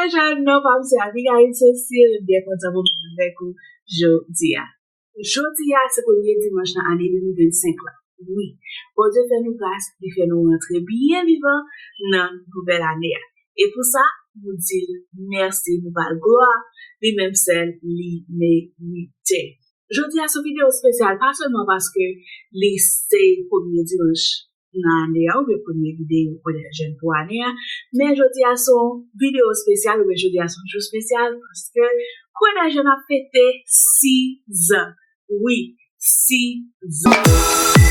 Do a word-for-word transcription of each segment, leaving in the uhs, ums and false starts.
Deja, non pa m se Abigail Cecile, m byen kontan pou m vin avèk ou jodi a. Jodi a, se premye dimanch nan ane de mil vennsenk la. Wi, Bondye fè nou gras, li fè nou rantre byen vivan nan nouvèl ane a. E pou sa, nou di l mèsi, nou ba l glwa, li menm sèl li merite. Jodi a se yon videyo espesyal, pa sèlman paske li se premye dimanch nan ane a, oubyen premye videyo Kwè dè Jèn pou ane a, men jodi a se yon videyo espesyal, oubyen jodi a se yon jou espesyal, paske Kwè dè Jèn ap fete sis zan. Wi, sis zan.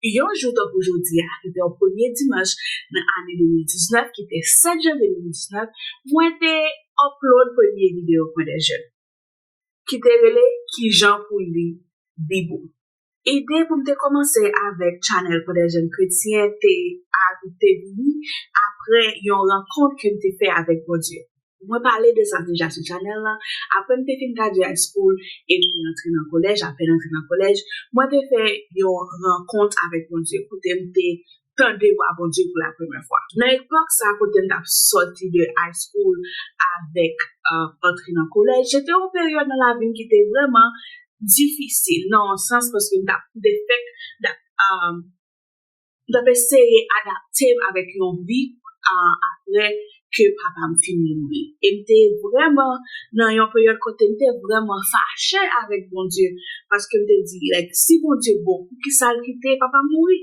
Yon jou tankou jodi a, ki te yon premye dimanch nan ane de mil diznèf, ki te sèt janvye de mil diznèf, mwen te upload premye videyo Kwè dè Jèn, ki te rele Kijan pou li Bib ou. Ide pou m te kòmanse avèk channel Kwè dè Jèn Kretyen te, a, te vini apre yon rankont ke m te fè avèk Bondye. Mwen pale de sa deja sou channel la. Apre m te fin gradye high school e m te antre nan kolèj, apèn antre nan kolèj, mwen te fè yon rankont avèk Bondye kote m te tande vwa Bondye pou la premyè fwa. Nan epòk sa kote m t ap sòti de high school avèk, uh, antre nan kolèj, se te yon peryòd nan lavi m ki te vrèman difisil, nan yon sans, paske m t ap, m te fèk, m t ap, um, m t ap eseye adapte m avèk yon vi, uh, apre ke papa m fin mouri. E m te vrèman nan yon peryòd kote m te vrèman fache avèk Bondye, paske m te di, like, si Bondye bon, poukisa l kite papa m mouri?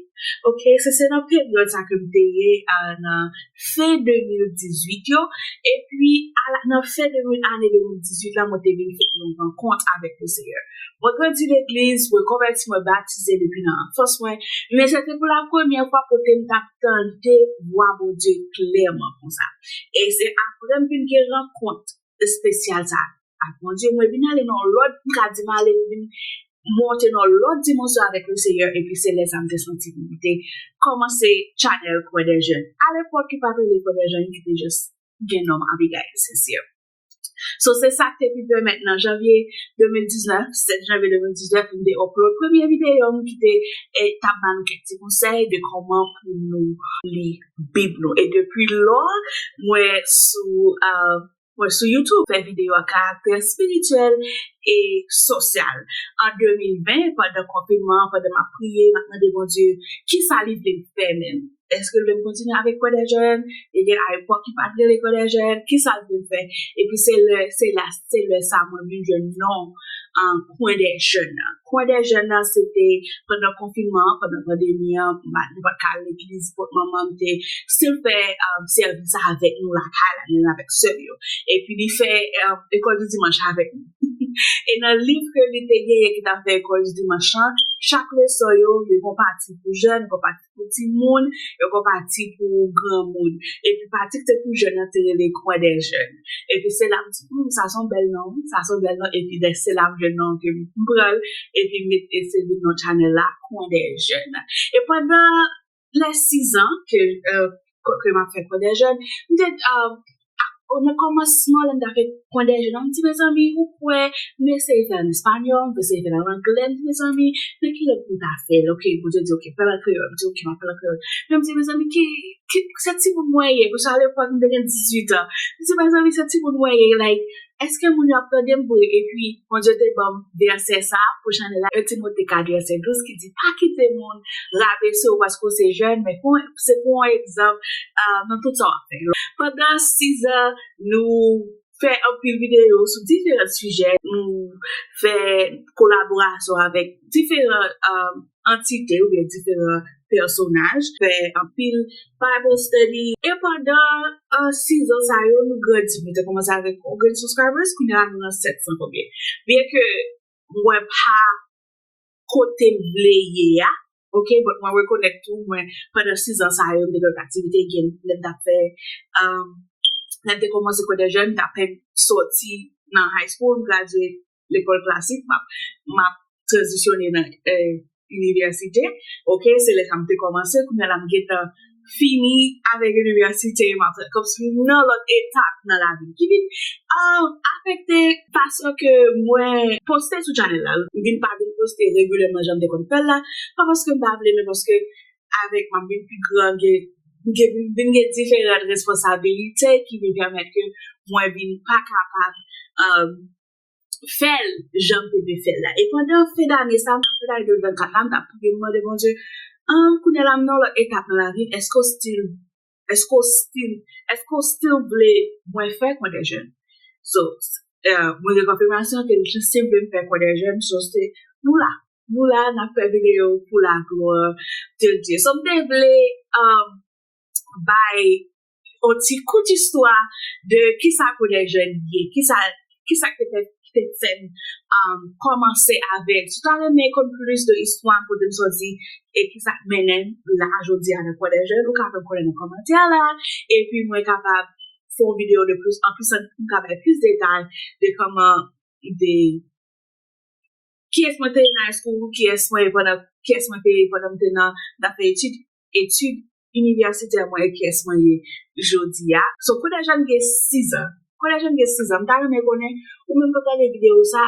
Ok, se, se nan peryòd sa ke m te ye, uh, nan fen de mil dizuit yo. Epi, ala, nan fen de mil, ane de mil dizuit la, mwen te vin fè yon rankont avèk Leseyè. Mwen grandi legliz, mwen konvèti, mwen batize depi nan anfans mwen, men se te pou la premyè fwa kote m t ap tande vwa Bondye klèman konsa. E se apre m vin gen rankont espesyal sa ak Bondye, mwen vin ale nan yon lòt, m ka di m ale, m vin monte nan yon lòt dimansyon avèk Leseyè, epi se lè sa m te santi pou m te kòmanse channel Kwè dè Jèn. Alepòk, ki pa t rele Kwè dè Jèn, ki te jis gen non m Abigail Cecile. So, se sa k te pi pèmèt nan janvye de mil diznèf, sèt janvye de mil diznèf, m te upload premye videyo m ki te, e, t ap ba nou kèk ti konsèy de kòman pou nou li Bib nou. E depi lò, mwen sou, uh, mwen sou YouTube, fè videyo a karaktè espirityèl e sosyal. An de mil ven, pandan konfinman an, pandan m ap priye, m ap mande Bondye, kisa li vle m fè menm? Èske l vle m kontinye avèk Kwè dè Jèn? E gen a epòk ki pa t rele Kwè dè Jèn, kisa l vle m fè? Epi se lè, se la, se lè sa mwen vin jwenn non, an, Kwen dè Jèn nan. Kwen dè Jèn nan, se te pandan konfinman an, pandan pandemi an, m pa, nou pa t ka al legliz, kot manman m te still fè, um, sèvis avèk nou lakay la, menm avèk sè m yo. Epi li fè, um, lekòl di dimanch avèk nou. E nan liv ke li te genyen ki t ap fè lekòl di dimanch lan, chak leson yo, yo gen yon pati pou jèn, yo gen yon pati pou timoun, yo gen yon pati pou granmoun. Epi pati ki te pou jèn nan te rele Kwen dè Jèn. Epi se la m di, hmm, sa se yon bèl non, sa se yon bèl non. Epi lè se la m jwenn non ke m pran l, epi m mete, se vin non channel la, Kwen dè Jèn. E pandan lè sis zan ke, euh, ke m ap fè Kwen dè Jèn, m te, euh, nan kòmansman, lè m t ap fè Kwen dè Jèn nan, m di, mezanmi, ou kwè, m eseye fè l an espanyòl, m eseye fè l an anglè, m di, mezanmi, nan ki lang pou m ta fè l? Ok, Bondye di, ok, fè l an kreyòl. M di, ok, m ap fè l an kreyòl. Men m di, mezanmi, ki, ki, se timoun mwen ye, paske alepòk, m te gen dizuit an. M di, mezanmi, se timoun mwen ye, like, èske moun yo ap tande m vre? Epi, Bondye te ban m vèsè sa a pou channel la, yon Timote kat, vèsè douz, ki di, pa kite moun rabese w paske w se jèn, men pou, se pou yon egzanp, ah, nan tout sa w ap fè. Pandan sis zan, nou fè anpil videyo sou diferan sijè, nou fè kolaborasyon avèk diferan, ah, antite oubyen diferan pèsonaj, fè anpil Bible study. E pandan, ah, sis zan sa yo, nou grandi. Nou te kòmanse avèk yon grenn subscribers, kounye a nou nan sèt san konbyen. Byen ke mwen pa kote m vle ye a, ok, but mwen rekonèt tou, mwen, pandan sis zan sa yo, m te gen lòt aktivite, gen lè m t ap fè, um, lè m te kòmanse kwè dè jèn, m t apèn sòti nan high school, m gradye lekòl klasik, m ap, m ap tranzisyone nan eh, inivèsite. Oke, se lè sa m te kòmanse, kounye a la m gentan fini avèk inivèsite, m ap fè kòmsi nan lòt etap nan lavi m ki vin ah, afekte fason ke mwen poste sou chanèl la. M vin pa vin poste regilyèman jan m te konn fè l la, pa paske m pa vle, men paske avèk m ap vin pi gran, gen, gen, vin gen diferan responsabilite ki vin pèmèt ke mwen vin pa kapab um, fè l jan m te vle fè l la. E pandan fen dane sa, fen dane de mil vennkat la, m t ap priye, m mande Bondye, ah, kounye a la m nan lòt etap nan lavi m, èske w still, èske w still, èske w still vle mwen fè kwè dè jèn? So, uh, mwen gen konfimasyon ke si m vle m fè kwè dè jèn, so se nou la. Nou la, n ap fè videyo pou la glwa de Dye. So, m te vle um, bay yon ti kout istwa de kisa kwè dè jèn ye, kisa, kisa ki te fè, ki te fè m um, kòmanse avè l. Si w ta renmen konn plis de istwa kote m sòti e kisa k mennen m la jodi a nan kwè dè jèn, ou ka fè m konnen nan kòmantè la, epi mwen kapab fè yon videyo de plis, an plis, m ka bay plis detay de kòman, de kiyès mwen te ye nan high school, kiyès mwen ye pandan, kiyès mwen te ye pandan m te nan, nan fè etid, etid inivèsitè mwen e kiyès mwen ye jodi a. So, kwè dè jèn gen sis an. Kwè dè jèn gen sis an. M ta renmen konnen, ou menm k ap gade videyo sa,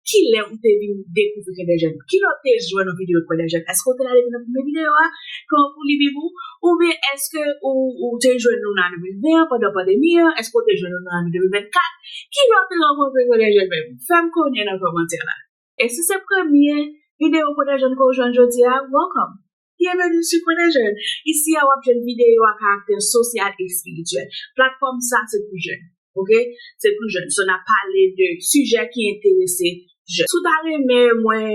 kilè ou te vin dekouvri kwè dè jèn? Kilè w te jwenn yon videyo kwè dè jèn? Èske w te la depi nan premye videyo a, kòman pou li viv ou? Oubyen èske ou, ou te jwenn nou nan de mil ven an, pandan pandemi an? Èske w te jwenn nou nan de mil vennkat? Kilè w te rankontre kwè dè jèn menm? Fè m konnen nan kòmantè la. E si se premye videyo kwè dè jèn ke w jwenn jodi a, welcome! Byenveni sou kwè dè jèn. Isi a, w ap jwenn videyo a karaktè sosyal e espirityèl. Platfòm sa, se pou jèn. Oke? Se pou jèn. So, n ap pale de sijè ki enterese jèn. Si w ta renmen mwen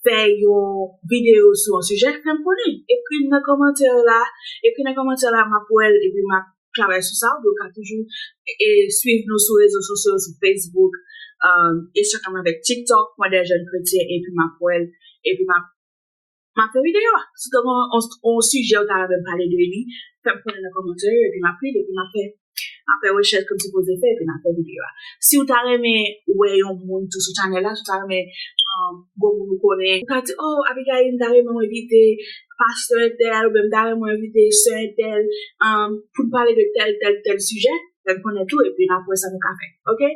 fè yon videyo sou yon sijè, fè m konnen. Ekri m nan kòmantè la. Ekri nan kòmantè la, m ap wè l, epi m ap travay sou sa. Ou ka toujou e, swiv nou sou rezo sosyo, sou Facebook, um, Instagram avèk TikTok, Kwè dè jèn kretyen, epi m ap wè l, epi m ap, m ap fè videyo a. Si w gen yon, yon, yon sijè ou ta renmen m pale de li, fè m konnen nan kòmantè yo, epi m ap li l, epi m ap fè, m ap fè rechèch ke m sipoze fè, epi m ap fè videyo a. Si w ta renmen wè yon moun tou sou chanèl la, si w ta renmen um, bon moun ou konnen, ou ka di, oh, Abigail, m ta renmen w envite pastè entèl, oubyen m ta renmen w envite sè entèl, um, pou n pale de tèl, tèl, tèl sijè, fè m konnen tou, epi n ap wè sa nou ka fè. Oke?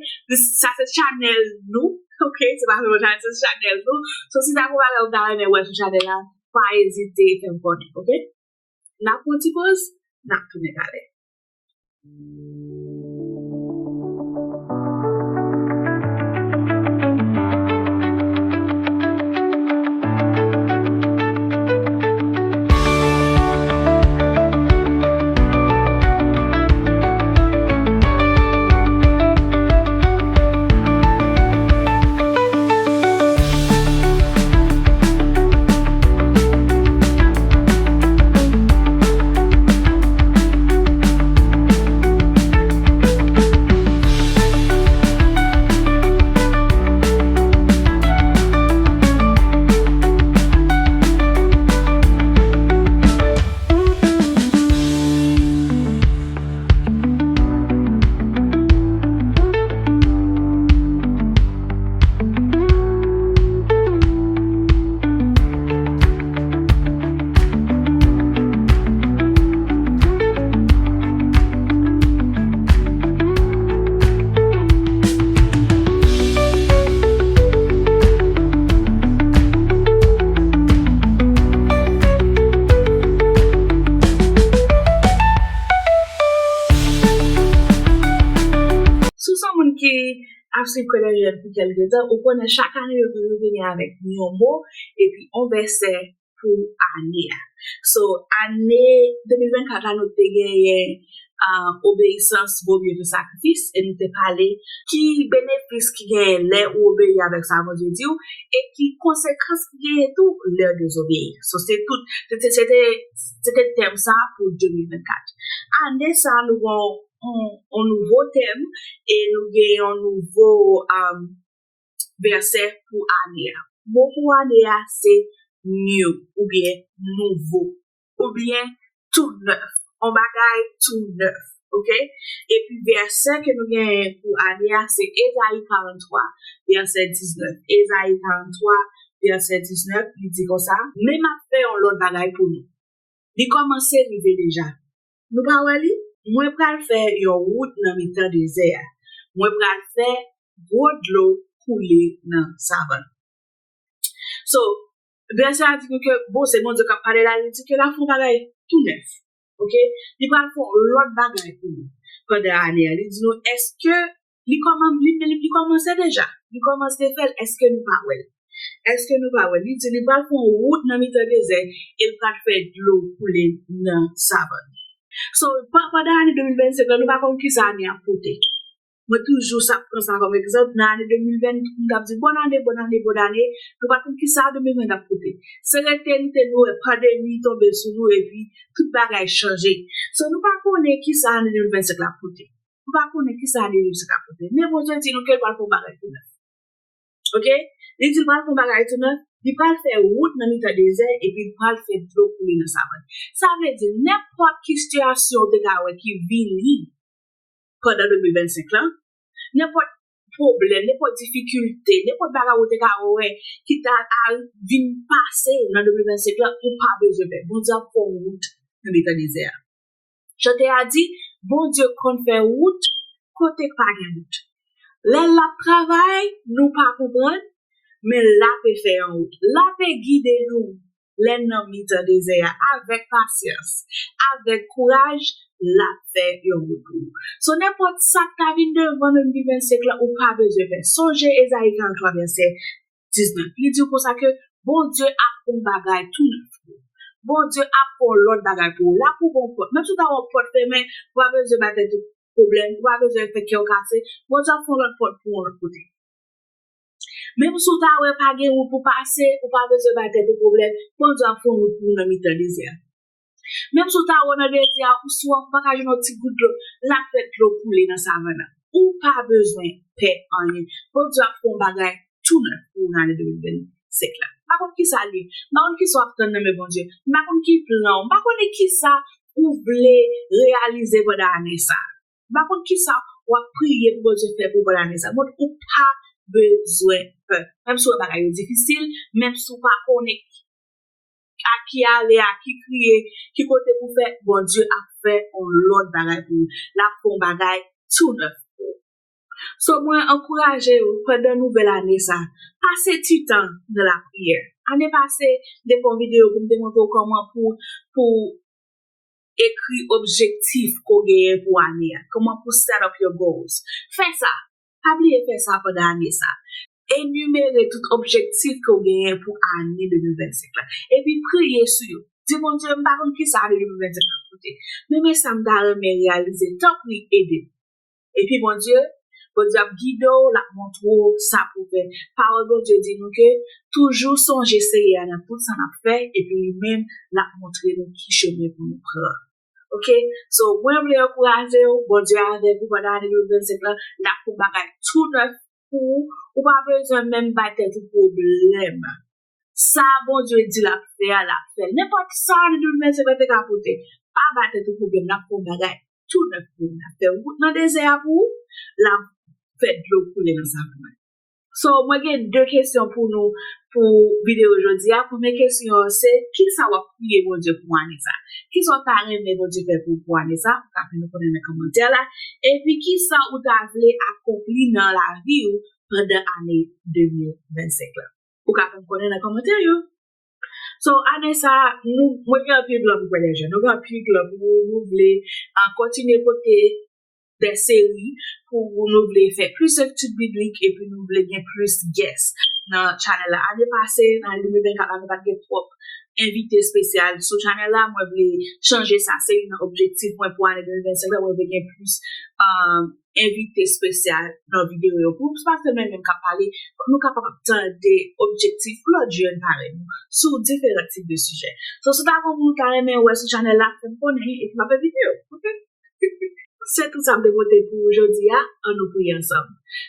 Sa se chanèl nou, oke? Se pa sèlman chanèl, se chanèl nou. So, si sa gon bagay ou ta renmen wè sou chanèl la, pa ezite fè m konnen, oke? N ap pran ti poz, n ap tounen talè. Si w se yon moun ki ap swiv Kwè dè Jèn pou kèlke tan, ou konnen chak ane yo toujou vini avèk yon mo epi yon vèsè pou ane a. So, ane de mil vennkat la, nou te genyen, ah, obeyisans vo mye ke sakrifis, e nou te pale ki benefis ki genyen lè ou obeyi avèk sa Bondye di w, e ki konsekans ki genyen tou lè w dezobeyi. So, se tout, se te, se te, se te tèm sa pou de mil vennkat. Ane sa, nou gen yon, yon nouvo tèm, e nou gen yon nouvo, um, vèsè pou ane a. Mo pou ane a se new, oubyen nouvo, oubyen tou nèf. Yon bagay tou nèf. Ok? Epi vèsè ke nou genyen pou ane a se Ezayi karant twa, vèsè diznèf. Ezayi karant twa, vèsè diznèf, li di konsa: Men m ap fè yon lòt bagay pou nou. Li kòmanse rive deja. Nou pa wè li? Mwen pral fè yon wout nan mitan dezè a. Mwen pral fè gwo dlo koule nan savann. So, vèsè a di nou ke, bon, se Bondye k ap pale la, li di ke l ap fè yon bagay tou nèf. Ok? Li pral fè yon lòt bagay pou nou pandan ane a. Li di nou, èske li kòman-, li, li, li kòmanse deja? Li kòmanse fè l, èske nou pa wè l? Èske nou pa wè l? Li di li pral fè yon wout nan mitan dezè e l pral fè dlo koule nan savann. So, pa-, pandan ane de mil vennsenk la, nou pa konn kisa ane a pote. Mwen toujou sa pran sa kòm egzanp. Nan ane de mil ven, m t ap di bòn ane, bòn ane, bòn ane. Nou pa konn kisa de mil ven ap pote. Se rete nou te nou wè pandemi tonbe sou nou epi tout bagay chanje. So, nou pa konnen kisa ane de mil vennsenk la pote. Nou pa konnen kisa ane de mil vennsenk la pote. Men Bondye di nou ke l pral fè yon bagay tou nèf. Ok? Li di l pral fè yon bagay tou nèf. Li pral fè wout nan mitan dezè epi l pral fè dlo koule nan savann. Sa vle di, nenpòt ki sitiyasyon w te ka wè ki vini pandan de mil vennsenk lan, nenpòt pwoblèm, nenpòt difikilte, nenpòt bagay ou te ka wè ki ta al vin pase nan de mil vennsenk lan, ou pa bezwen pè. Bondye ap fè yon wout nan mitan dezè a. Chante a di, Bondye konn fè wout kote k pa gen wout. Lè l ap travay, nou pa konprann, men l ape fè yon wout. L ape gide nou lè n nan mitan dezè a avèk pasyans, avèk kouraj, l ap fè yon wout pou ou. So, nenpòt sa k ta vin devan nou de mil vennsenk lan, ou pa bezwen pè. Sonje Ezayi karant twa, vèsè diznèf. Li di w konsa ke Bondye ap fè yon bagay tou nèf pou ou. Bondye ap fè yon lòt bagay pou ou. L ap ouvri yon pòt. Menm si w ta wè yon pòt fèmen, ou pa bezwen bay tèt ou pwoblèm, ou pa bezwen fè kè w kase. Bondye ap fè yon lòt pòt pou ou yon lòt kote. Menm si w ta wè pa gen wout pou pase, ou pa bezwen bay tèt ou pwoblèm. Bondye ap fè yon wout pou ou nan mitan dezè a. Menm si w ta wè nan dezè a, ou swaf, ou pa ka jwenn yon ti gout dlo, l ap fè dlo koule nan savann nan. Ou pa bezwen pè anyen. Bondye ap fè yon bagay tou nèf pou ou nan ane de mil vennsenk la. M pa konn kisa l ye. M pa konn kisa w ap tann nan men Bondye. M pa konn ki plan w. M pa konnen kisa ou vle reyalize pandan ane sa a. M pa konn kisa w ap priye pou Bondye fè pou ou pandan ane sa a. Bon, ou pa bezwen pè. Menm si w wè bagay yo difisil, menm si w pa konnen a ki ale, a ki kriye, ki kote pou fè, Bondye ap fè yon lòt bagay pou ou. L ap fè yon bagay tou nèf pou ou. So, mwen ankouraje w pandan nouvèl ane sa, pase ti tan nan lapriyè. Ane pase, m te fè yon videyo pou m te montre w kòman pou, pou ekri objektif ke w genyen pou ane a, kòman pou set up your goals. Fè sa. Pa bliye fè sa pandan ane sa. Enimere tout objektif ke w genyen pou ane de mil vennsenk la. Epi priye sou yo. Di Bondye, m pa konn kisa ane de mil vennsenk la pote. Men, men sa m ta renmen reyalize. Tanpri, ede m. Epi Bondye, Bondye ap gide w, l ap montre w sa pou w fè. Pawòl Bondye di nou ke toujou sonje Seyè a nan tout sa n ap fè, epi li menm, l ap montre nou ki chemen pou nou pran. Ok? So, mwen vle ankouraje w, Bondye avèk ou pandan ane de mil vennsenk lan, l ap fè yon bagay tou nèf pou ou, ou pa bezwen menm bay tèt ou pwoblèm. Sa Bondye di l ap fè a, l ap fè l. Nenpòt sa ane de mil vennsenk lan te ka pote, pa bay tèt ou pwoblèm, l ap fè yon bagay tou nèf pou ou. L ap fè wout nan dezè a pou ou, l ap fè dlo koule nan savann nan. So, mwen gen de kesyon pou nou, pou videyo jodi a. Premye kesyon an se, kisa w ap priye Bondye pou ane sa? Kisa w ta renmen Bondye fè pou, pou ane sa? Ou ka fè nou konnen nan kòmantè la. Epi, kisa ou ta vle akonpli nan lavi w pandan ane de mil vennsenk la? Ou ka fè m konnen nan kòmantè yo. So, ane sa, nou, mwen gen anpil plan pou Kwè Dè Jèn. Nou gen anpil plan pou nou, nou vle, ah, kontinye pote de seri pou nou vle fè plis etid biblik epi nou vle gen plis guest nan channel la. Ane pase, nan ane de mil vennkat la, nou pa t gen twòp envite espesyal sou channel la. Mwen vle chanje sa. Se youn nan objektif mwen pou ane de mil vennsenk la. Mwen vle gen plis, um, envite espesyal nan videyo yo. Pou, se pa sèlman mwen menm k ap pale, fòk nou kapab ap tande objektif lòt jèn parèy nou sou diferan tip de sijè. So, si w ta gon moun ou ta renmen wè sou channel la, fè m konnen, epi m ap envite yo, ok? Se tout sa m te pote pou jodi a, ann nou priye ansanm.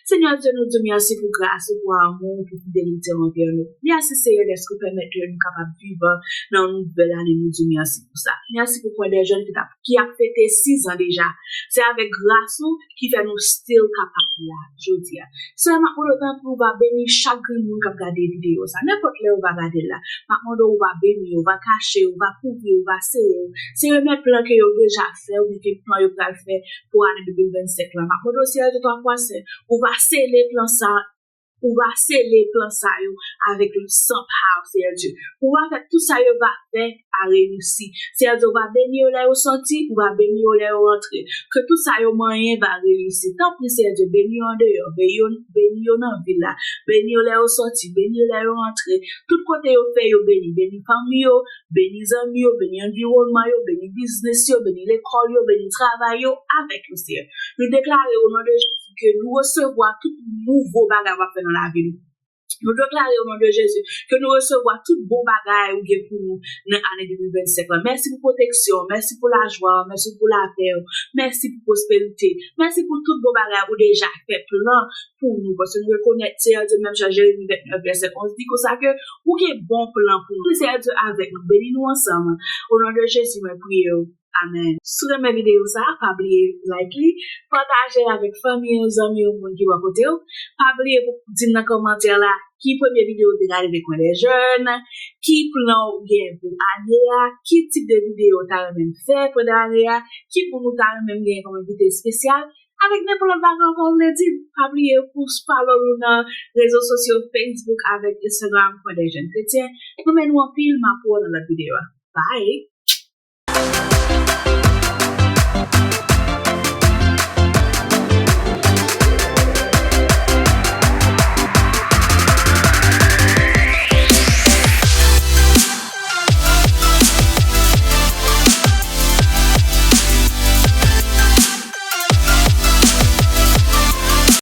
Senyè Dye, nou di w mèsi pou gras ou, pou amou ou, pou fidelite ou anvè nou. Mèsi, Seyè, dèske w pèmèt ke nou kapab viv nan yon nouvèl ane. Nou di w mèsi pou sa. Mèsi pou Pwen dè Jèn ki t ap, ki ap fete sis an deja. Se avèk gras ou ki fè nou still kapab la jodi a. Seyè, m ap mande w tanpri ou va beni chak grenn moun k ap gade videyo sa. Nenpòt lè ou va gade l la, m ap mande w ou va beni yo, ou va kache yo, ou va kouvri yo, ou va sere yo. Se remèt plan ke yo deja fè oubyen ke plan yo pral fè pou ane de mil vennsenk lan. M ap mande w, Seyè Dye, twa fwa sen, ou va sele plan sa, ou va sele plan sa yo avèk san pa w, Seyè Dye. Ou va fè tout sa yo va fè a reyisi. Seyè Dye, ou va beni yo lè yo soti, ou va beni yo lè yo rantre. Ke tout sa yo manyen va reyisi. Tanpri, Seyè Dye, beni yo andeyò, beni yo, beni yo nan vil la, beni yo lè yo soti, beni yo lè yo rantre. Tout kote yo fè yo beni, beni fanmi yo, beni zanmi yo, beni anviwònman yo, beni biznis yo, beni lekòl yo, beni travay yo, avèk yo, Seyè. Nou deklare o non de Jezi ke nou resevwa tout nouvo bagay w ap fè nan lavi nou. Nou deklare o non de Jezi ke nou resevwa tout bon bagay ou gen pou nou nan ane de mil vennsenk lan. Mèsi pou pwoteksyon, mèsi pou lajwa, mèsi pou lapè, mèsi pou pwosperite, mèsi pou tout bon bagay ou deja fè plan pou nou. Paske nou rekonèt, Seyè Dye, menm jan Jeremi vennèf vèsè onz di konsa ke ou gen bon plan pou nou. Seyè Dye avèk nou, beni nou ansanm. O non de Jezi, mwen priye w. Amèn. Si w renmen videyo sa, pa bliye like li, pataje l avèk fanmi w, zanmi w, moun ki bò kote w. Pa bliye pou di m nan kòmantè la ki premye videyo w te gade de Pwen dè Jèn, ki plan w gen pou ane a, ki tip de videyo w ta renmen m fè pandan ane a, ki moun ou ta renmen m genyen kòm envite espesyal, avèk nenpòt lòt bagay ankò w vle di m. Pa bliye pou follow nou nan rezo sosyo Facebook avèk Instagram Pwen dè Jèn Kretyen. Renmen nou anpil, m ap wè w nan lòt videyo a. Bye!